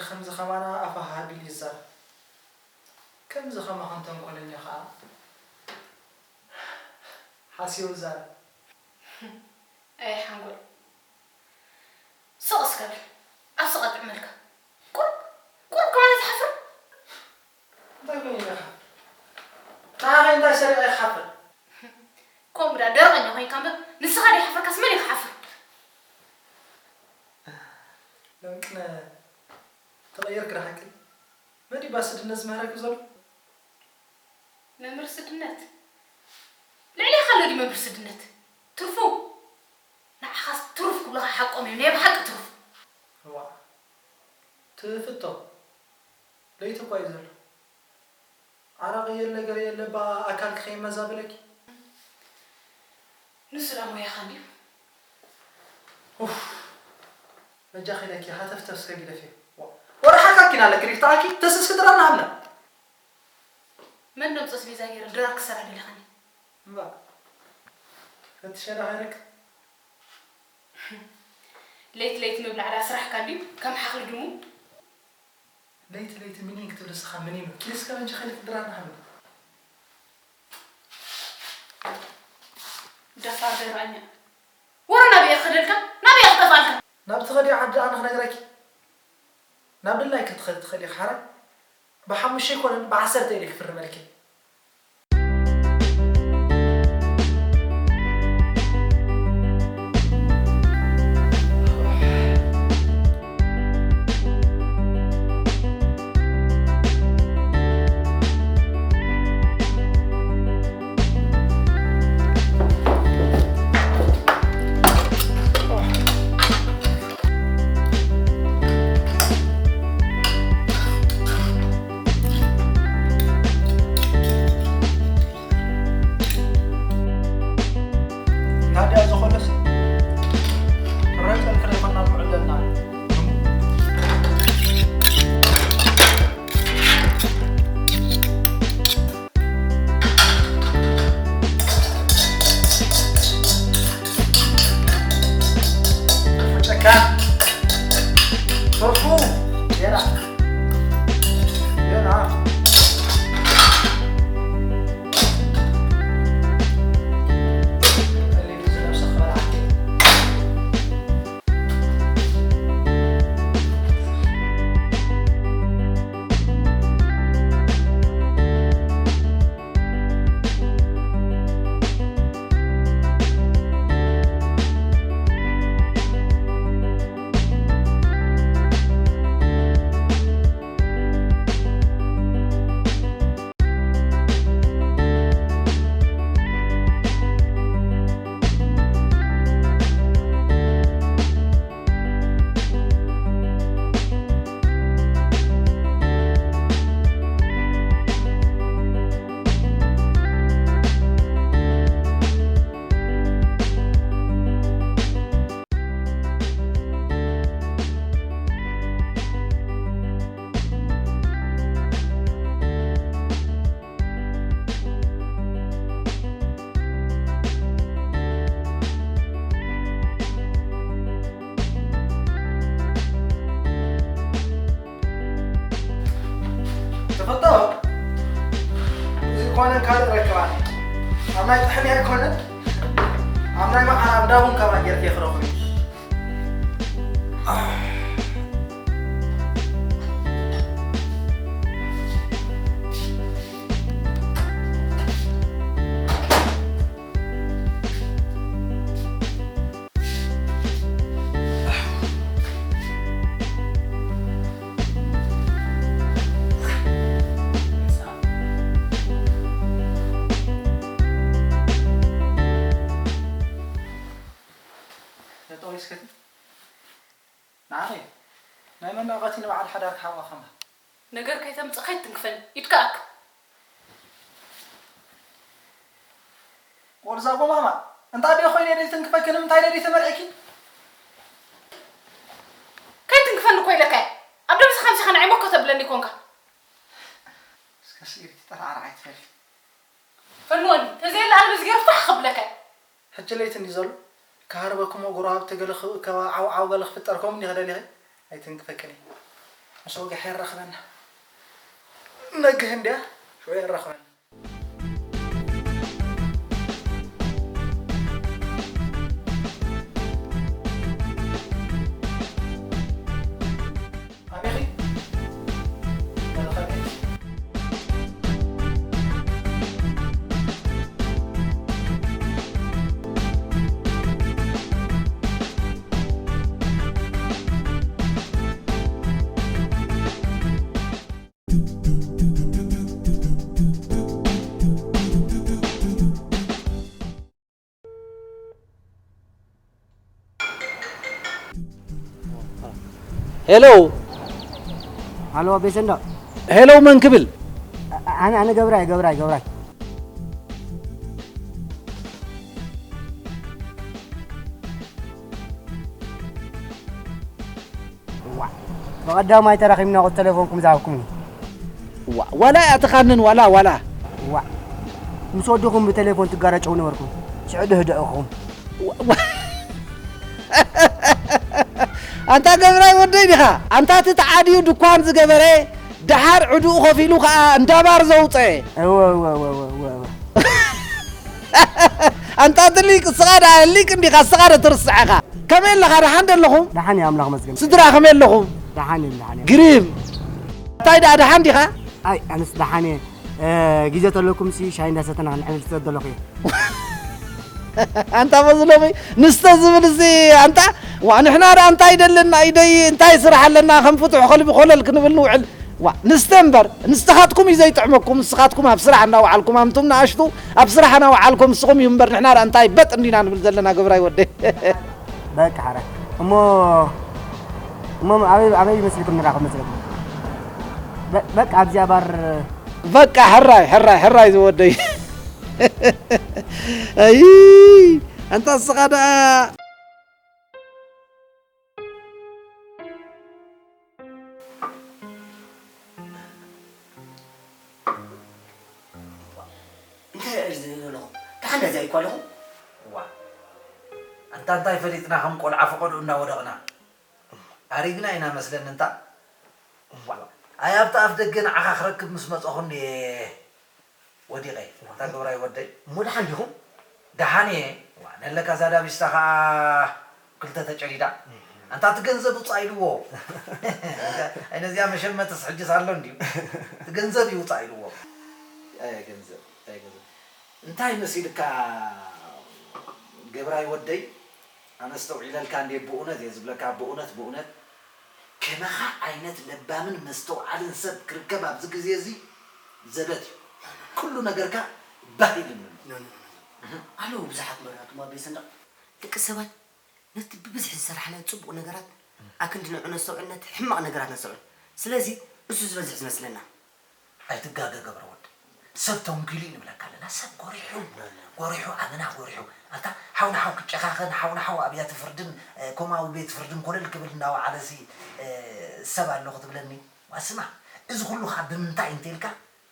ከምዚ ከማና ኣፋ ሃቢሉ ይዛረብ። ከምዚ ከማኹም ተንኮለኛ ኸኣ ሓሲሩ ይዛረብ። ኣይ ሓንጎል፣ ስቕ እስከ በል። ኣብ ስቐ ጥዕመልካ። ቁሩብ፣ ቁሩብ ከማን ኣይትሓፍር? እንታይ ኮይኑ ኢኻ? ንዓኺ እንታይ ሰሪቐ ክሓፍር? ከምኡ ዳ ደረቐኛ ኮይንካ እምበር፣ ንስኻ ደይሓፈርካስ መን እዩ ክሓፍር? ሎምቅነ ተቐየርክ ዶ ሓቂ? መን እዩ ባስድነት ዝምህረኪ ዘሎ? መምህር ስድነት? ልዕሌኻ ኣሎ ድዩ መምህር ስድነት? ትርፉ? ንዓኻስ ትሩፍ ክብሉኻ ሓቆም እዮም፣ ናይ ብሓቂ ትሩፍ። እዋእ፣ ትፍቶ። ለይቲ እኳ እዩ ዘሎ። ዓረቕ የለ ገለ የለ፣ ብኣካልኪ ከይመዛበለኪ። ንሱ ደኣ ሞያኻ እንድዩ። ኡፍ፣ በጃኺ ኢለኪ ሃተፍተፍ እስከ ግደፍዮ። ዋ፣ ወረ ሓቃኪ ናለኪ ሪፍታኣኪ፣ ተስስኪ ድራር ንሃብና። መን ደምጾስ ቤዛ ገይረ ድራር ክሰርሕ ደሊኻኒ? እምባ፣ ፈትሸ ዳ ሃይረክ። ለይቲ ለይቲ ምብላዕ ዳ ስራሕካ እንድዩ፣ ከም ሓኽሊ ድሙ። ለይቲ ለይቲ ሚኒን ክትብል ንስኻ ሚኒን ኪልስካ በንጂ ኸሊፍ ድራር ንሃብኒ። ደፋር ደራኛ። ወረ ናበይ እየ ክኸደልካ? ናበይ እየ ክጠፋልካ? ናብ ትኸድዮ ዓዲ ኣነ ክነግረኪ። ናብ ድላይኪ ክትኸዲ ትኽእሊ ኢኺ ሓራይ። ብሓሙሽተ ኣይኮነን፣ ብዓሰርተ ኢለ ክፍርመልኪ። ናድያ ዝኾነስ ጥራይ ጸንክረ ይኾና ምዕለልና። ጨካ። ትርፉ። ጌራ። ጌራ። ተፈቶ፣ እዚ ኮነ ካልእ ረክባኒ። ኣብ ናይ ጥሕኒ ኣይኮነን፣ ኣብ ናይ መዓር ኣብ ዳቡን ከማን ጌርክ የኽረኹ። ነጠወይ እስከቲ። ንዓኺ ናይ መናውቐቲ ንበዓል ሓዳር ክሓብኣ ኸማ። ነገር ከይተምጽእ ከይትንክፈኒ፣ ኢድካ ኣክ። ወርዛ ጎማማ፣ እንታይ ድየ ኮይነ ዘይትንክፈኪ፣ ንምንታይ ድየ ዘይተመርዕኪ? ከይትንክፈኒ እኮ ኢለካ እየ። ኣብ ደምሲ ከምሲኻ ንዓይ መኮ ተብለኒ ኮንካ። እስከ ስኢሪ ትጠራዕራዕ ኣይትፈሊ። ፈንወኒ፣ ተዘየለ ኣልበስ ገይሩ ፋሕ ክብለካ እየ። ሕጂ ለይቲ እንዲ ዘሎ፣ ክሃርበኩም ጎረባብቲ ገለ ክእከባ ዓው ዓው ገለ ክፍጠር ከምኡ እንዲኻ ደሊኺ? ኣይትንክፈክን እየ። ኣሰውጊሕ የራኽበና። ነግህ እንድያ ሽዑ የራኽበና። ኣበኺ? ሄሎ። ሃሎ፣ ቤሰንዳ። ሄሎ፣ መን ክብል? ኣነ፣ ኣነ ገብራይ፣ ገብራይ፣ ገብራይ። ዋ፣ ብቐዳማይ ተራኺብና ቁጽሪ ተሌፎንኩም ዝሃብኩምኒ። ዋ፣ ዋላ እያ ትኻንን ዋላ፣ ዋላ። ዋ፣ ምስ ወድኹም ብተሌፎን ትጋረጨው ነበርኩም። ሽዑ ድህደእኹም። ዋ፣ ዋ። ኣንታ ገብራይ ወደይ ዲኻ? ኣንታ እቲ ተዓድዩ ድኳን ዝገበረ፣ ደሓር ዕዱኡ ከፊሉ ኸኣ እንዳ ባር ዘውፀ። እወ፣ እወ፣ እወ፣ እወ፣ እወ፣ እወ። ኣንታ እቲ ሊቅ እስኻ ደኣ ሊቅ እንዲኻ፣ እስኻ ዶ ትርስዐኻ? ከመይ ኣለኻ? ደሓን ዶ ኣለኹም? ደሓን እየ፣ ኣምላኽ መስገን። ስድራ ከመይ ኣለኹም? ደሓን እዮም፣ ደሓን እዮም። ግርም። እንታይ ደኣ ደሓን ዲኻ? ኣይ፣ ኣነስ ደሓን እየ። እ፣ ግዜ ተለኩም ሲ ሻሂ እንዳሰተና ክንዕልል ስለ ዘለኹ እየ። ኣንታ በዚ ሎሚ ንስተ ዝብል እዚ ኣንታ፣ ዋ፣ ንሕና ደኣ እንታይ ደለና ኢደይ፣ እንታይ ስራሕ ኣለና፣ ከም ፍቱሕ ከልቢ ኮለል ክንብል ንውዕል። ዋ፣ ንስተ እምበር፣ ንስኻትኩም እዩ ዘይጥዕመኩም፣ ንስኻትኩም ኣብ ስራሕ እናወዓልኩም፣ ኣንቱም ንኣሽቱ ኣብ ስራሕ እናወዓልኩም፣ ንስኹም እዩ እምበር፣ ንሕና ደኣ እንታይ በጥ እንዲና ንብል ዘለና፣ ገብራይ ወደይ። በቃ ሓራይ። እሞ፣ እሞ ኣበይ፣ ኣበይ ይመስልኩም ንራኸብ መስለኩም? በ-፣ በቃ ኣብዚኣ ባር። በቃ ሕራይ፣ ሕራይ፣ ሕራይ ዝወደይ። ኣይ፣ ኣንታ እስኻ ደኣ። እንታይ እየ ዝብል ኣለኹ? ደሓን ዳዛ ይኳ ኣለኹ? ዋ፣ ኣንታ እንታይ ፈሊጥና፣ ከም ቆልዓ ፈቐድኡ እናወደቕና ኣሪግና ኢና መስለኒ። እንታ ዋ፣ ኣይ ኣብቲ ኣፍ ደገ ንዓኻ ክረክብ ምስ መጸኹ እንድየ ወዲቐ። ኣንታ ገብራይ ወደይ። እሞ ደሓን ዲኹም? ደሓን እየ። ዋ፣ ነለካ እዛ ዳቢስታ ኸኣ ክልተ ተጨዲዳ። ኣንታ እቲ ገንዘብ ውጻእ ኢልዎ። ኣይ ነዚኣ መሸመትስ ሕጅስ ኣሎ እንድዩ። እቲ ገንዘብ እዩ ውጻእ ኢልዎ። ኣይ ገንዘብ፣ ኣይ ገንዘብ። እንታይ መሲልካ ገብራይ ወደይ? ኣነ ኣስተውዒለልካ እንድየ፣ ብእውነት እየ ዝብለካ፣ ብእውነት፣ ብእውነት። ከማኻ ዓይነት ለባምን መስተውዓልን ሰብ ክርከብ ኣብዚ ግዜ እዚ ዘበት እዩ። ኩሉ ነገርካ ባህ ኢሉኒ ኣሎ። ኖ፣ ኖ፣ ኖ፣ ኖ። እህ። ኣለዉ ብዙሓት መርኣት እሞ ኣበይ ሰንደቕ? ደቂ ሰባት ነቲ ብብዝሒ ዝሰራሕናዮ ጽቡቕ ነገራት ኣክንዲ ንዑ ነስተውዕል፣ ነቲ ሕማቕ ነገራት ነስተውዕል። ስለዚ እሱ ዝበዝሕ ዝመስለና። ኣይትጋገ ገብረ ወድ። ሰብ ተንኪሉ እዩ ንብለካ ኣለና። ሰብ ጎሪሑ፣ ጎሪሑ፣ ኣመና ጎሪሑ። ኣታ ሓው ንሓው ክጨኻኸን፣ ሓው ንሓው ኣብያተ ፍርድን፣ እ፣ ከምኡ ኣብ ቤት ፍርድን ኮለል ክብል እናወዓለሲ፣ እ፣ ሰብ ኣሎ ክትብለኒ? ዋ ስማዕ፣ እዚ ኩሉ ኸኣ ብምንታይ እንተኢልካ፣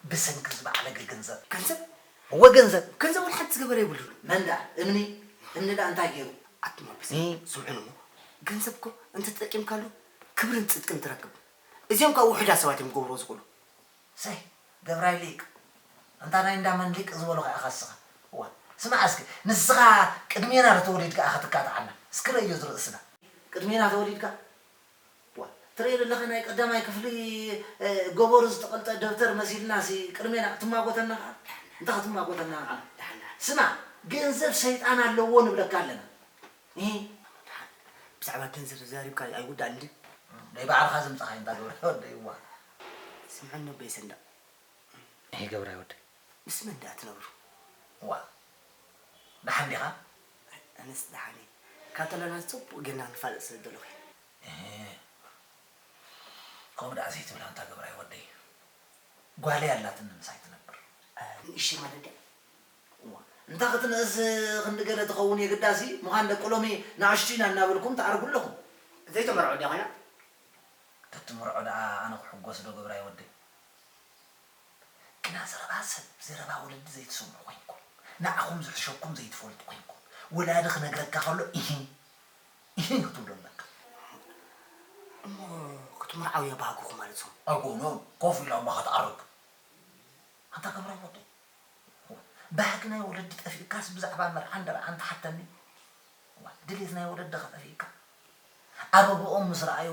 ብሰንኪ ዝበዓለገ ገንዘብ። ገንዘብ? እወ ገንዘብ። ገንዘብ ወላ ሓንቲ ዝገበረ የብሉን። መን ደኣ? እምኒ? እምኒ ደኣ እንታይ ገይሩ? ኣቱም ኣበሳ፣ እ? ስምዑኒ እሞ፣ ገንዘብ እኮ እንተተጠቂምካሉ ክብርን ጽድቅን ትረክብ። እዚኦም ከኣ ውሑዳት ሰባት እዮም ክገብርዎ ዝኽእሉ። ሰይ፣ ገብራይ ሊቅ። ኣንታ ናይ እንዳ መን ሊቅ ዝበሉኻ ኢኻ እስኻ? እዋ፣ ስማዕ እስኪ፣ ንስኻ ቅድሜና ተወሊድካ ኢኻ ትካታዓና። እስኪ ረእዮ ዝርእስና። ቅድሜና ተወሊድካ? ዋ፣ ትርእዮ ዘለኻ ናይ ቀዳማይ ክፍሊ፣ እ፣ ጎበሩ ዝተቐልጠ ደብተር መሲልናሲ ቅድሜና ክትማጎተና ኸዓ? እንታይ ክትማጎተና ኸዓ? ስማዕ፣ ገንዘብ ሰይጣን ኣለዎ ንብለካ ኣለና። እሂ። ብዛዕባ ገንዘብ ተዛሪብካ ኣይውዳእን ድዩ? ናይ ባዕልኻ ዘምጻኻዮ እንዳ ገብረ ወደይ፣ እዋ። ስምዐኒ ኣቦይ ሰንዳቕ። እሂ ገብረ ወደይ። ምስ መን ደኣ ትነብሩ? እዋ። ደሓን ዲኻ? ኣነስ ደሓን እየ። ካብ ጠለና ጽቡቕ ጌርና ንፋለጥ ስለ ዘለኹ እየ። እሂ። ከምኡ ደኣ ዘይትብል ኣንታ ገብራይ ወደይ። ጓለይ ኣላትኒ ምሳይ ትነብር። እ፣ ንእሽተይ ማለት ድያ? እዋ፣ እንታ ክትንእስ ክንዲ ገለ ትኸውን የግዳሲ፣ ምዃን ደቂ ሎሚ ንኣሽቱ ኢና እናበልኩም ትኣርጉ ኣለኹም። ዘይተመርዖ ድያ ኮይና? ተትምርዖ ደኣ ኣነ ክሕጎስ ዶ ገብራይ ወደይ? ግና ዘረባ ሰብ፣ ዘረባ ወለዲ ዘይትሰምዑ ኮይንኩም፣ ንዓኹም ዝሕሸኩም ዘይትፈልጡ ኮይንኩም፣ ወላዲ ክነግረካ ከሎ ኢሂ፣ ኢሂ ክትብሎ ኣለካ። እሞ ክቱ ትምርዓው እያ ባህግኹ ማለት እዩ። ኣይኮነን፣ ኮፍ ኢላ እሞ ክትዓርግ። ኣንታ ገብረ ወደይ፣ ባህጊ ናይ ወለዲ ጠፊእካስ ብዛዕባ መርዓ እንድርዓ እንተሓተኒ፣ እዋ፣ ድሌት ናይ ወለዲ ከጠፊእካ። ኣበብኦም ምስ ረኣዩ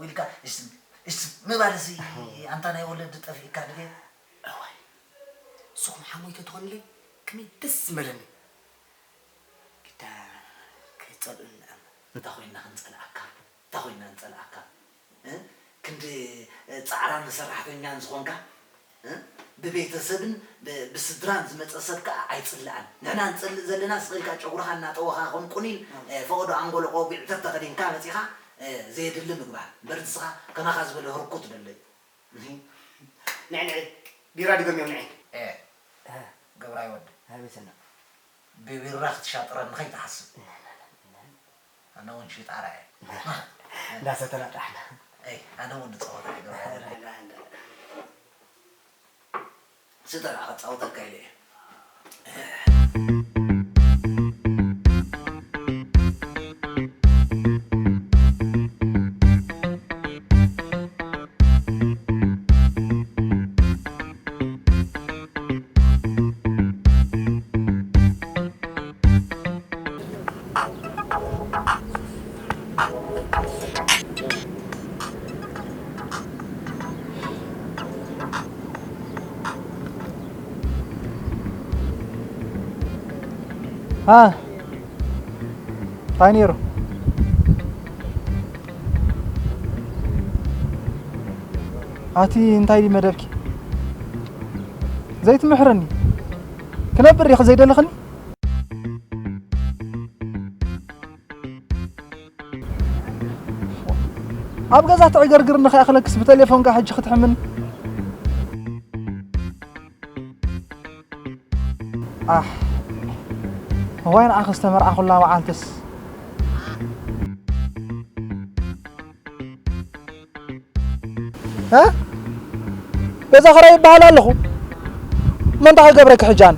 ኢልካ እስ-፣ እስ-፣ ምባልሲ ኣንታ ናይ ወለዲ ጠፊእካ ድሌት። እዋይ፣ ንስኹም ሓሞይ ተትኾኑለይ ከመይ ደስ ምበለኒ። ግዳ ከይጸልኡኒ እሞ። እንታይ ኮይንና ክንጸልኣካ? እንታይ ኮይንና ንጸልኣካ? እ? ክንዲ፣ እ፣ ጻዕራን ሰራሕተኛን ዝኾንካ፣ እ? ብቤተሰብን ብ-፣ ብስድራን ዝመጸ ሰብ ከኣ ኣይጽልኣን። ንሕና ንጸልእ ዘለና ስቕ ኢልካ ጨጉርኻ እናጠወኻ ከም ቁኒን፣ እ፣ ፈቐዶ ኣንጎሎ ቆጒዕ ተተኸዲንካ መጺኻ፣ እ፣ ዘየድሊ ምግባር። እምበር ንስኻ ከማኻ ዝበለ ህርኩት ደሎ እዩ። ንዒ፣ ንዒ፣ ቢራ ድገምዮም፣ ንዒ። ኤ፣ እ። ገብራይ ወዲ። ኣቤት ሰና። ብቢራ ክትሻጥረኒ ከይትሓስብ። ኣነ እውን ሽጣራ እየ። እንዳሰተና ጥራሕ። ኣይ፣ ኣነ እውን ንጸወታ እየ ገብረ። ስተ ደኣ ክጻወተካ ኢለ እየ። ሃ፣ እንታይ ነይሩ? ኣቲ እንታይ ድዩ መደብኪ? ዘይትምሕረኒ? ክነብር ዲኺ ዘይደለኽኒ? ኣብ ገዛ ትዕገርግርኒ ከይኣኽለክስ ብቴሌፎን ከኣ ሕጂ ክትሕምኒ? ኣሕ፣ እዋይ ንዓኺ ዝተመርዓኹላ መዓልትስ። እ? ገዛ ኽራይ ይበሃል ኣለኹ። እሞ እንታይ ክገብረኪ ሕጂ ኣነ?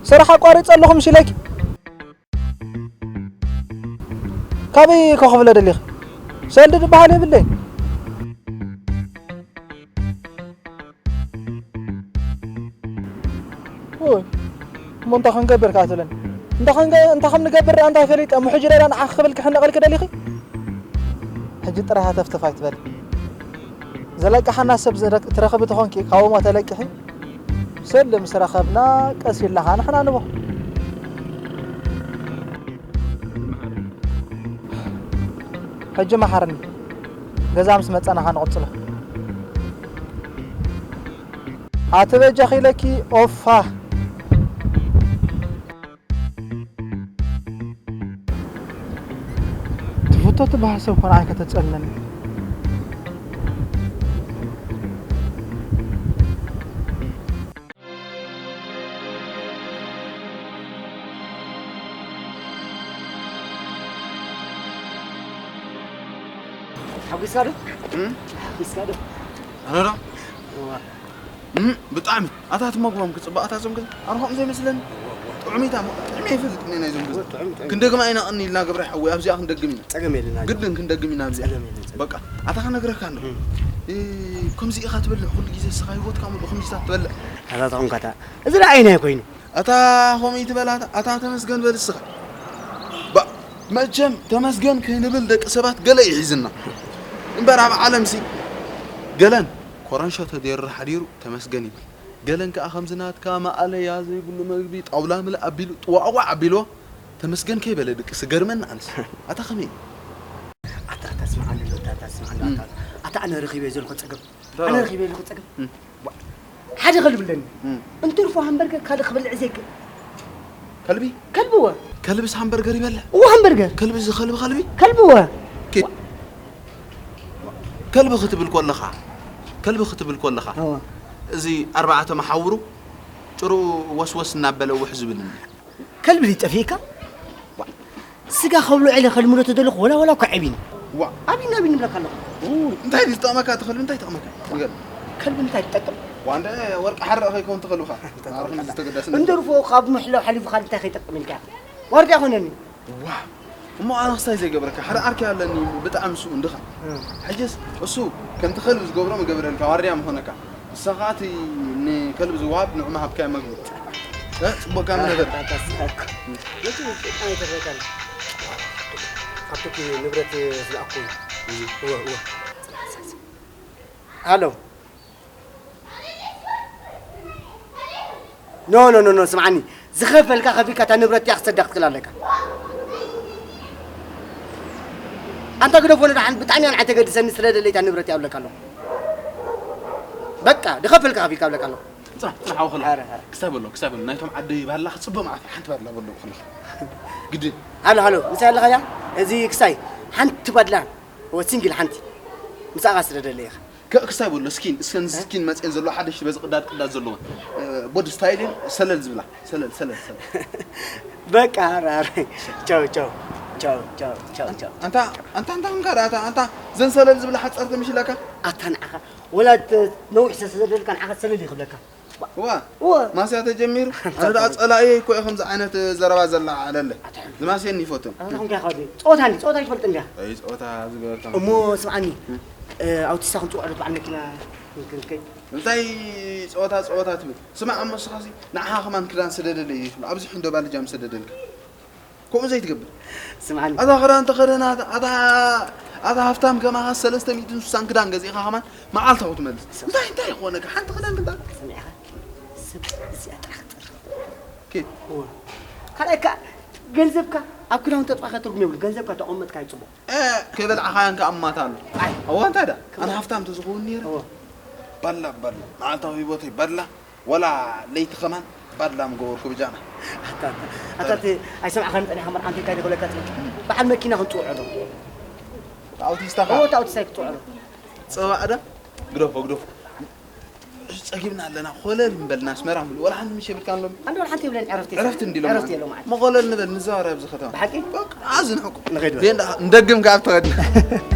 ስራሕ ኣቋሪጸ ኣለኹ ምስ ኢለኪ? ካበይ ከኽፍለ ደሊኺ? ሰልዲ ዝበሃል የብለይን። ኦይ፣ እሞ እንታይ ክንገብር ከኣ ትብለኒ? እንታይ ክንገ-፣ እንታይ ከም ንገብር ደኣ እንታይ ፈሊጠ? እሞ ሕጂ ደኣ ንዓኺ ክብል ክሕነቐልኪ ደሊኺ? ሕጂ ጥራይ ሃተፍተፍ ኣይትበሊ። ዘለቅሓና ሰብ ዝረ-፣ ትረኽቢ ተኾንኪ፣ ካብኡ እሞ ተለቅሒ። ሰልዲ ምስ ረኸብና ቀስ ኢልና ኸኣ ንሕና ንቦ። ሕጂ መሓርኒ። ገዛ ምስ መጻና ኸኣ ንቕጽሎ። ኣቲ በጃኺ ኢለኪ ኦፋ። ትፍቶ ትበሃል ሰብ ኮነ ኣይከተጸልለኒ። ሓጒስካ ዶ? እም? ሓጒስካ ዶ? ኣነ ዶ? እዋ። እም፣ ብጣዕሚ። ኣታ ትመግቦም ክጽባእ፣ ኣታ ዞም ግን ኣርሆም ዘይመስለኒ። ጥዑም ኢታ እሞ፣ ጥዕሚ ኣይፈልጥን እየ ናይዞም ግን። ጥዑም፣ ጥዑም። ክንደግማ ኢና ቀኒ ኢልና ገብረ ሓወይ፣ ኣብዚኣ ክንደግም ኢና። ጸገም የለን። ግድን ክንደግም ኢና ኣብዚኣ። ጸገም የለን፣ ጸገም። በቃ፣ ኣታ ክነግረካ እንዶ። እም። እ፣ ከምዚ ኢኻ ትበልዕ፣ ኩሉ ግዜ ንስኻ ህይወትካ ሙሉእ ከምዚ ኢኻ ትበልዕ። ኣታ ተኾንካ እታ፣ እዚ ደኣ ዓይናይ ኮይኑ። ኣታ ኾመይ ትበል ኣታ፣ ኣታ ተመስገን በል እስኻ። ባ-፣ መቸም ተመስገን ከይንብል ደቂ ሰባት ገለ እዩ ሒዝና። እምበር ኣብ ዓለምሲ ገለን ኮረንሾ ተደይሩ ሓዲሩ ተመስገን ይብል። ገለን ከኣ ከምዚ ናትካ ማእለያ ዘይብሉ መግቢ ጣውላ ምልእ ኣቢሉ ጥዋዕዋዕ ኣቢልዎ ተመስገን ከይበለ ድቅስ ገርመኒ ኣነስ። ኣታ ከመይ? ኣታ፣ ኣታ ስምዓኒ፣ ኣታ፣ ኣታ ስምዓኒ፣ እም። ኣታ፣ ኣታ ኣነ ረኺበ ዘለኹ ጸገም። እንታይ ኣነ ረኺበ ዘለኹ ጸገም። እም። ዋ፣ ሓደ ከልቢ ኣለኒ። እም። እንትርፎ ሃምበርገር ካልእ ክበልዕ ዘይክእል። ከልቢ? ከልቢ እወ። ከልብስ ሃምበርገር ይበልዕ? እወ፣ ሃምበርገር። ከልቢ እዚ ከልቢ ከልቢ? ከልቢ እወ። ኬ-፣ ዋ። ከልቢ ክትብል ከለኻ፣ ከልቢ ክትብል ከለኻ፣ እወ። እዚ ኣርባዕተ መሓውሩ ጭርኡ ወስወስ እናበለ ውሕ ዝብል እንድዩ። ከልቢ ድዩ ጠፊእካ? ዋ፣ ስጋ ከብልዖ ኢለ ከልምዶ ተደለኹ፣ ወላ፣ ወላ እኳ ዓቢኒ። ዋ። ዓቢኒ፣ ዓቢኒ እብለካ ኣለኹ። ኡ፣ እንታይ ድዩ ዝጠቕመካ? እቲ ከልቢ እንታይ ይጠቕመካ? ንገር። ከልቢ እንታይ ይጠቅም? ዋ፣ እንደ ወርቂ ሓረቕ ከይከውን ተኸልብኻ። እንታይ ማዕረኹም ተኸልብኻ? ዝተገደሰ እንደ ርፎ ካብ ምሕላው ሓሊፉ ካልእ እንታይ ከይጠቅም ኢልካ? ዋርድያ ኮነኒ። ዋ። እሞ ኣነ ክስታይ ዘይገብረካ ሓደ ዓርኪ ኣለኒ፣ ብጣዕሚ ስኡን ድኻ። ሕጅስ እሱ ከምቲ ከልቢ ዝገብሮ መገበረልካ፣ ዋርድያ ምኾነካ። ንስኻ እቲ ንከልቢ ዝወሃብ ንዑ ምሃብካዮ መግቢ። እ፣ ጽቡቕ ካብ ነገር። ኣታ፣ ኣታ፣ ኣታ፣ ስሓቅ። መቼም ሰይጣን የተፈቀረ። ካብቶክ ንብረት ዝለኣኩ እዩ። እወ፣ እወ። ሃሎ። ኖ፣ ኖ፣ ኖ፣ ኖ፣ ስምዓኒ። ዝኸፈልካ ከፊልካ እታ ንብረት እያ ክትሰዳ ክትክእል ኣለካ። ኣንታ ግደፎ ንደሓን ብጣዕሚ እያ ንዓይ ተገድሰኒ ስለ ደለይታ ንብረት እያ እብለካ ኣለኹ። በቃ፣ ዝኸፈልካ ከፊልካ እብለካ ኣለኹ። ጽናሕ፣ ጽናሕ፣ ሓው ኸላ። ኧረ፣ ኧረ። ክስታይ በሎ፣ ክስታይ በሎ። ናይቶም ዓደይ ባላ ክጽበ መዓት ሓንቲ ባላ በሎ ኸላ። ግዲ። ሃሎ፣ ሃሎ፣ ምሳይ ኣለኻ እያ? እዚ ክስታይ ሓንቲ ባላ፣ ወ ሲንግል ሓንቲ። ምሳኻ ስለ ደለየ ኢኻ። ከ-፣ ክስታይ በሎ፣ ስኪን፣ እስከን እ? ስኪን መጽኤን ዘሎ ሓደሽቲ በዚ ቅዳድ ቅዳድ ዘለወን። እ፣ ቦዲ ስታይልን ሰለል ዝብላ። ሰለል፣ ሰለል፣ ሰለል። በቃ፣ ኧረ፣ ኧረ። ቻው፣ ቻው። ቻው፣ ቻው፣ ቻው፣ ቻው። ኣንታ፣ ኣንታ፣ ኣንታ፣ ኣንታ፣ ኣንታ፣ ኣንታ፣ ዘን ሰለል ዝብላ ሓጻር ተምሽላካ? ኣታ ንዓኻ፣ ወላ ተ-፣ ነዊሕ ሰ-፣ ስለ ዘለካ ንዓኻ ሰለል ይኽብለካ። ዋ፣ ዋ። ማስያ ተጀሚሩ? ኣነ ደኣ ጸላእየ እኮ እየ ከምዚ ዓይነት ዘረባ ዘላ ኣለለ። ኣታ። ዝማስየኒ ይፈቱን። ኣታ፣ እንታይ ኻዲ? ጾታ እንዲ፣ ጾታ ይፈልጥ እንዲያ። ኣይ፣ ጾታ ዝገበርካ እሞ መስሎኒ። ስምዓኒ፣ እ? እ፣ ኣውቲስታ ክንጽውዕ ዶ በዓል መኪና ክንከይድ? እንታይ ጸወታ ጸወታ ትብል? ስማዕ፣ እሞ ንስኻሲ ንዓኻ ከማን ክዳን ስደደለይ ይብል። ኣብዚ ሕንዶ ባልጃ ምሰደደልካ። ከምኡ ዘይትገብር። ስምዓኒ። ኣታ ክዳን ተኸደና፣ ኣታ፣ ኣታ ሃፍታም ከማኻ ሰለስተ ሚእትን ስሳን ክዳን ገዚእኻ ከማን መዓልታዊ ትመልስ። ስም- እንታይ፣ እንታይ ይኾነካ? ሓንቲ ክዳን ክንዳ? ሰሚዕኻ? ሰብ እዚኣ ጥራሕ ክትጥርፍ። ኬት? እወ። ካልኣይ ከኣ ገንዘብካ ኣብ ክዳውንቲ ተጥፋእካ ትርጉም የብሉ። ገንዘብካ ተቐመጥካ ይጽቡቕ። እ፣ ከይበልዓኻያን ከኣ እማታ ኣሎ። ኣይ። እዋ፣ እንታይ ደኣ? ኣነ ሃፍታም ተዝኸውን ነይረ። እወ። ባላ፣ ባላ። መዓልታዊ ህይወተይ ባላ። ወላ ለይቲ ከማን ባላ ምገበርኩ ብጃማ። ኣታ፣ ኣታ፣ ኣታ፣ እቲ ኣይሰማዕካን ጸኒሕካ መርዓ እንታይ እንታይ ክብለካ ጽኒሕ። በዓል መኪና ክንጽውዖ ዶ? ኣውቲስታ ኸ? እዎ፣ እቲ ኣውቲስታ ክትጽውዖ ዶ? ጸባእ ዶ? ግደፎ፣ ግደፎ። ጸጊብና ኣለና፣ ኮለል ምበልና፣ ኣስመራ ምሉ፣ ወላ ሓንቲ ምሽ የብልካን ሎሚ? ኣንድ ወላ ሓንቲ የብለን፣ ዕረፍቲ። ዕረፍቲ እንዲሎም ዕረፍቲ ማለት። የሎም ማለት። መኾለል ንበል፣ ንዘዋወር ኣብዚ ከተማ። ብሓቂ? በቃ፣ ኣዝንሕቁ። ንኸይድ በል። ቤንዳ፣ እንደግም ካብ ተኸድና።